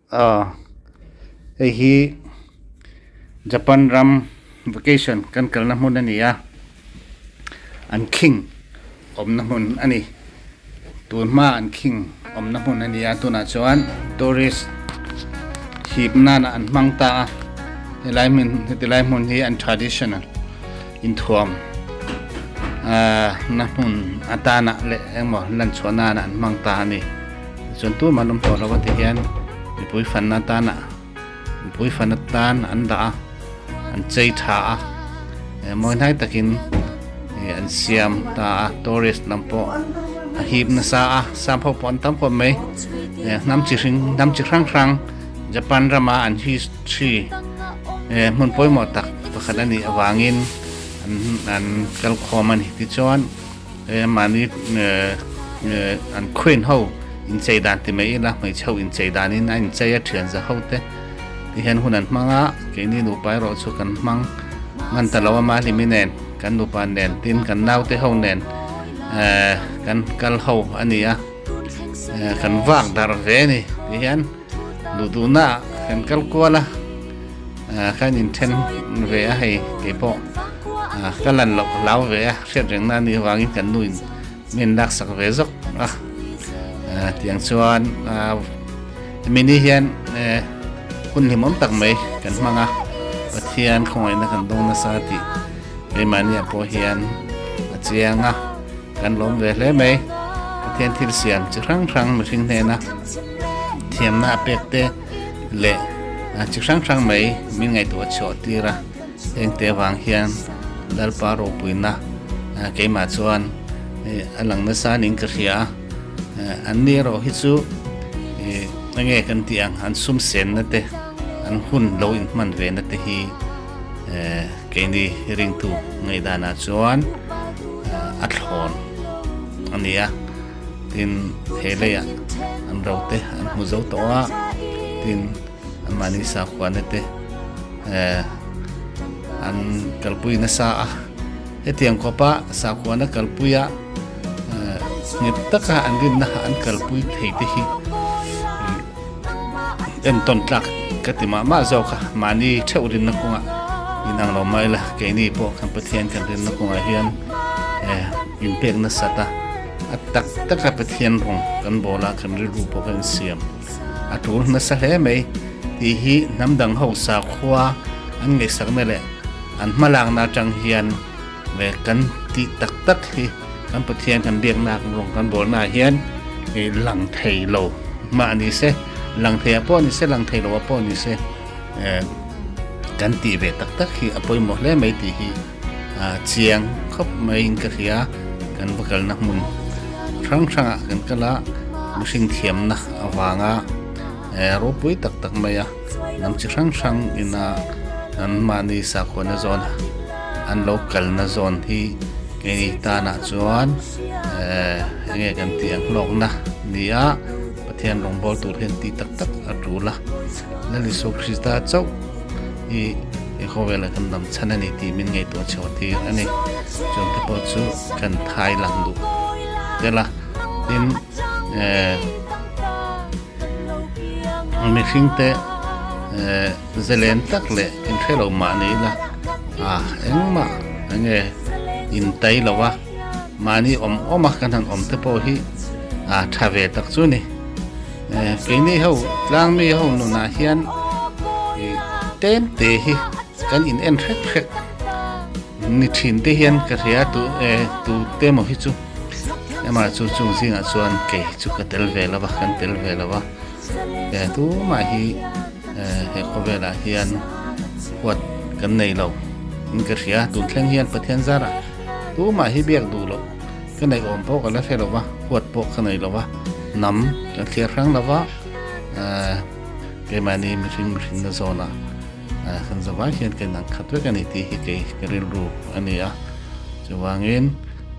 Aw hei hi Japan ram vacation kan kalna hmun a ni a an king awmna hmun a ni tun hma an king awmna hmun a ni a tunah chuan tourist hip nan ah an hmang ta a helai hmun heti lai hmun hi an traditional inthuam ahh na hmun atana leh engmaw lan chhuah nana an hmang ta a ni. Tichuan tumah an awm tawh lo a ti hian mipui fanna atana mipui fan atan an dah a an chei tha a eh mawi hnai takin ih an siam ta a tourist lam pawh a hip nasa a sap ho pawh an tam khawp mai eh hnam chi hring hnam chi hrang hrang Japan rama an history eh hmun pawimawh tak pakhat a nih avangin an an kal khawm a ni tichuan. He mahni an queen ho inchei dan ti mai ila hmeichhe ho inchei danin a inchei a thian za ho te ti hian hun an hmang a keini nupa erawh chu kan hmang hman ta lo a mahlimi nen kan nupa nen tin kan naute ho nen ehh kan kal ho a ni a ehh kan vak darh ve a ni ti hian duh duhna ah kan kal kual a ehh kan inthen ve a hei keipawh ah ka lan loh ka hlau ve a hriat reng na anih avangin kan nu in min laksak ve zawk a ehh tiang chuan ah hemi ni hian ehh hun hlimawm tak mai kan hmang a Pathian khawngaihna kan dawng nasa tih keimahni ah pawh hian a chiang a. Kan lawm ve hle mai. Pathian thil siam chi hrang hrang mihring hnena thiamna a pek te leh chi hrang hrang mai min ngaihtuah chhuah tir a. Heng te avang hian Lalpa ropuina keimah chuan a lang nasa niin ka hria a. An ni erawh hi chu enge kan tih ang an sum senna te an hun lo inhman ve na te hi Keini ringtu ngaihdanah chuan a thlawn a ni a, tin he leiah an ro te an hmu zo tawh a, tin anmahni sakhuana te an kalpui nasa a, hetiang khawpa sakhuana kalpuia nghet taka an rinna an kalpui thei te hi Entawn tlak ka ti mah mah zawk a, mahni theuh rinna kawngah inang lo mai la, keini pawh kan Pathian kan rinna kawngah hian inpek nasat a, a tak taka Pathian rawng kan bawl a, kan rilru pawh kan insiam a tul nasa hle mai tih hi hnam dang ho sakhua an ngaihsakna leh an hmalakna atang hian kan tih tak tak hi Kan Pathian kan biaknak rawng kan bawlnaah hian lang thei lo mah ni se, lang thei ah pawh ni se, lang thei lo ah pawh ni se kan tih ve tak tak hi a pawimawh hle mai tih hi chiang khawp maiin ka hria. Kan va kalna hmun hrang hrangah kan kal a, mihring thiamna avanga ropui tak tak mai a hnam chi hrang hrang ina an mahni sakhuana zawn an lo kalna zawn hi keini tanah chuan ehh enge kan tih ang hlawkna ni a Pathian rawngbâwl tur hian tih tak tak a tul a Lal Isua Krista chauh hi he khawvelah kan dam chhan a ni tih min ngaihtuah chhuah tir a ni chuan te pawh chu kan thai lang duh tel a tin ehh mihring te ehh Zalen tak leh inhre lo mah ni ila a engmah enge intai lo a, mahni awm awm a kan han awm te pawh hi a tha ve tak chu ni. Keini ho tlang mi ho nunah hian tlem te hi kan in en hrek hrek ni thin te hian ka hria tu tu te maw hi chu ema chu chung zingah chuan kei chu ka tel ve lo va kan tel ve lo va tumah hi. He khawvelah hian huat kan nei lo in ka hria tun thleng hian Pathian zarah tumah hi biak duh loh ka neih awm pawh ka la hre lo va huat pawh ka nei lo va hnam kan thliar hrang lo va keimahni mihring mihrinna zawnah kan zavai hian kan inang khat vek a ni tih hi kei ka rilru a ni a chuvangin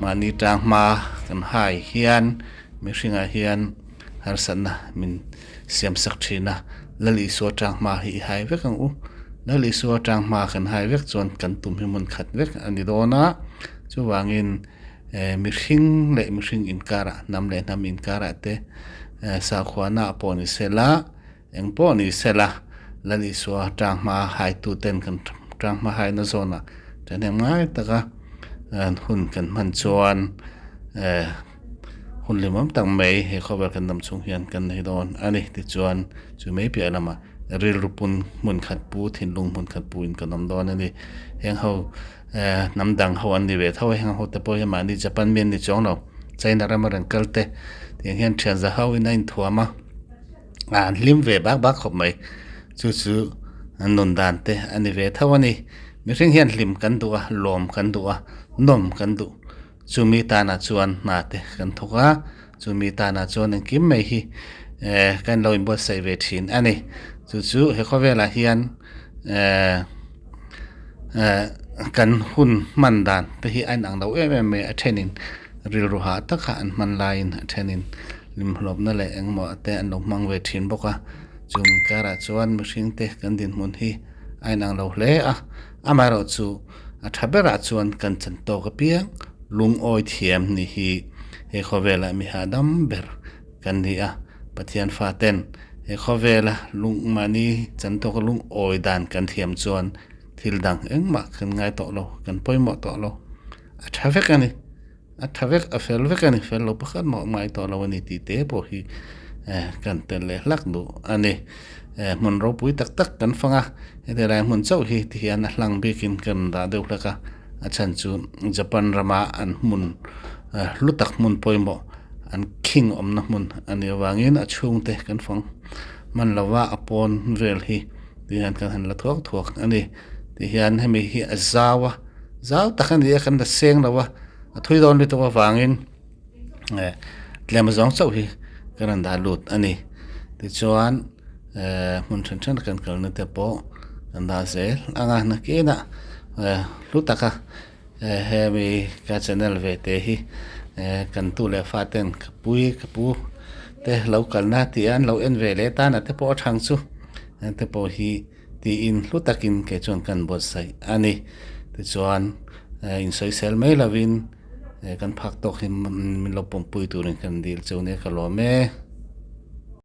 mahni tang hma kan hai hian mihringah hian harsatna min Siam sak thin a, Lal Isua tang hma hi i hai vek ang u. Lal Isua tang hma kan hai vek chuan kan tum hi hmun khat vek a ni dawn a, chuvangin mihring leh mihring inkarah, hnam leh hnam inkarah te sakhuana pawh ni se la. Eng pawh ni sela, Lal Isua tanghma haituten kan tanghma haina zawnah thahnem ngai taka hun kan hman chuan hun limawm tak mai he khawvel kan dam chhung hian kan nei dawn a ni. Tichuan, chu mai piah lamah rilru pun hmun khat pu, thinlung hmun khat puin kan awm dawn a ni. Heng ho hnam dang ho an ni ve tho a, heng ho te pawh hi mahni Japan mi an ni chuang lo, China rama rawn kal te tiang hian thian za hoin a inthuam a. An hlim ve bak bak khawp mai. Chu chu an nun dan te a ni ve tho a ni. Mihring hian hlim kan duh a, lawm kan duh a, nawm kan duh. Chumi tanah chuan hna te kan thawk a, chumi tanah chuan engkim mai hi eh kan lo inbuatsaih ve thin a ni. Chu chu he khawvelah hian eh eh kan hun hman dan te hi a inang lo em em mai a thenin rilru hah taka an hman laiin a thenin Limhlawpna leh engemaw te an lo hmang ve thin bawk a, chung karah chuan mihring te kan dinhmun hi a inang lo hle a, amaherawhchu a tha berah chuan kan chan tawk apiang lungawi thiam ni hi he khawvelah mi hahdam ber kan ni a, Pathian faten he khawvela lung mahni chan tawka lungawi dan kan thiam chuan thil dang engmah kan ngai tawh lo, kan pawimawh tawh lo, a tha vek a ni. A tha vek, a fel vek a ni, fel lo pakhat mah ngai tawh lo a ni tih te pawh hi eh kan tel leh hlak duh a ni. Eh hmun ropui tak tak kan fang a, heti lai hmun chauh hi ti hian a hlang bikin kan dah deuh hlek a, a chhan chu Japan rama an hmun eh hlu tak hmun pawimawh an khing awmna hmun a nih avangin a chhungte kan fang hman lova a pawn vel hi ti hian kan han la thuak thuak a ni. Ti hian hemi hi a zau a, zau tak a ni a kan la seng lo a, a thui dawn lutuk avangin eh tlem zawng chauh hi ka rawn dah lut a ni. Tichuan eh hmun then then kan kalna te pawh kan dah zel ang a, nakinah eh hlu taka eh hemi ka channel ve te hi eh kan tu leh fa ten ka pui ka pu te lo kalna tih a an lo en ve leh tan a te pawh a thang chu te pawh hi. Tiin hlu takin kei chuan kan buatsaih a ni. Tichuan insawisel mai lovin kan phak tawk hi min lo pawmpui turin kan dil cheu nia ka lawm e.